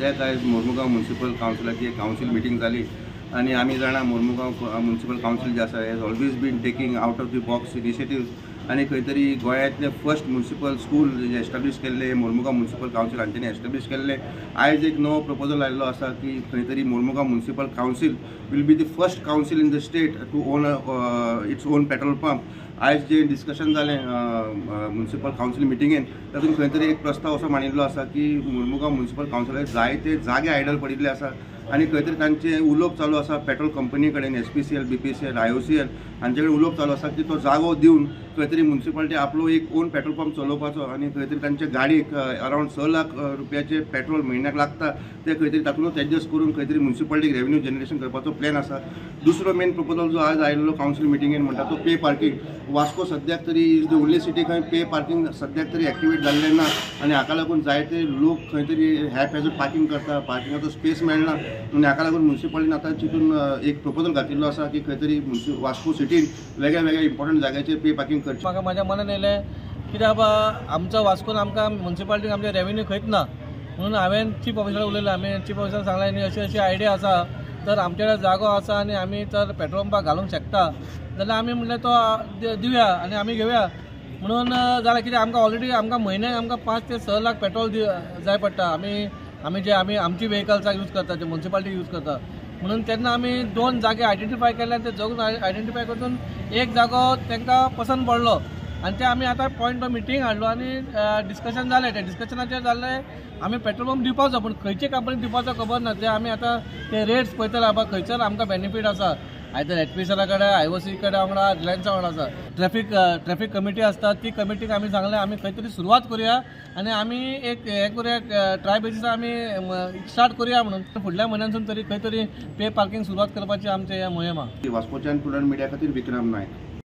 सद्याक आयज मोर्मुगांव म्युनिसिपल कावन्सिलाची एक कावन्सील मिटींग जाली आनी आमी जाणा मोर्मुगांव म्युनिसिपल कावन्सील जे आसा has always been taking out of the box initiatives आनी खंय तरी गोंयांतलें फर्स्ट म्युनिसिपल स्कूल जे एस्टाब्लीश केल्लें मोर्मुगांव म्युनिसिपल कावन्सील हांच्यांनी एस्टाब्लीश केल्लें. आयज एक नवो प्रपोजल आयिल्लो आसा की खंय तरी Mormugao municipal council will be the first council in the state to own its own petrol pump. आयज जे डिस्कशन जालें म्युनिसिपल कावन्सील मिटिंगेन तातूंत खंय तरी एक प्रस्ताव असो मांडिल्लो आसा की मोर्मुगांव म्युनिसिपल कावन्सिलाक जायते जागे आयडल पडिल्ले आसा आनी खंय तरी तांचें उलोवप चालू आसा पेट्रोल कंपनी कडेन, SPCL, BPCL, IOCL हांचे कडेन उलोवप चालू आसा की तो जागो दिवन खंय तरी म्युनिसिपालिटी आपलो एक ओन पेट्रोल पंप चलोवपाचो आनी खंय तरी तांचे गाडयेक अरावंड 6 लाख रुपयाचे पेट्रोल म्हयन्याक लागता ते खंय तरी तातूंतच एडजस्ट करून खंय तरी म्युनिसिपालिटीक रेवेन्यू जनरेशन करपाचो प्लॅन आसा. दुसरो मेन प्रपोजल जो आज आयिल्लो कावन्सील मिटिंगेन म्हणटा तो पे पार्किंग. वास्को सद्याक तरी is the only city खंय पे पार्किंग सद्याक तरी एक्टिवेट जाल्लें ना आनी हाका लागून जायते लोक खंय तरी हॅपहॅजर्ड पार्किंग करता, पार्किंगाचो स्पेस मेळना आनी हाका लागून म्युनिसिपालिटीन आतां चिंतून एक प्रपोजल घातिल्लो आसा की खंय तरी वास्को सिटीन वेगळ्या वेगळ्या इम्पॉर्टंट जाग्याचेर पे पार्किंग करचें. म्हाका म्हाज्या मनान येयलें कित्याक बाबा आमचो वास्कोन आमकां म्युनिसिपालिटीन आमचे रेवेन्यू खंयच ना म्हणून हांवें चीफ ऑफिसराक उलयलें. आमी चीफ ऑफिसराक सांगलें न्ही अशी अशी आयडिया आसा, तर आमचे कडेन जागो आसा आनी आमी तर पेट्रोल पंपाक घालूंक शकता जाल्यार आमी म्हणलें तो दिवया आनी आमी घेवया म्हणून जालें. कित्याक आमकां ऑलरेडी आमकां म्हयन्याक आमकां 5 ते 6 लाख पेट्रोल जाय पडटा. आमी आमी जे आमी आमची वेहिकल्साक यूज करता, जे म्युनिसिपालिटी यूज करता म्हणून तेन्ना आमी 2 जागे आयडेंटिफाय केले आनी ते जगून आयडेंटिफाय करून एक जागो तांकां पसंत पडलो आनी ते आमी आतां पॉयंट बाय मिटींग हाडलो आनी डिस्कशन जालें. त्या डिस्कशनाचेर जालें आमी पेट्रोल पंप दिवपाचो पूण खंयचे कंपनी दिवपाचो खबर ना. ते आमी आतां ते रेट्स पळयतले बाबा खंयसर आमकां बेनिफीट आसा, आयदर एचपीसीएला कडेन, आयओसी कडेन वांगडा, रिलायन्सा वांगडा आसा. ट्रॅफिक कमिटी आसता ती कमिटीक आमी सांगलें आमी खंय तरी सुरवात करुया आनी आमी एक हें करुया, ट्राय बेजीस आमी स्टार्ट करुया म्हणून फुडल्या म्हयन्यानसून तरी खंय तरी पे पार्किंग सुरवात करपाची आमचें हें मोहीम आहा. वास्कोच्यान प्रुडंट मिडिया खातीर विक्रम नायक.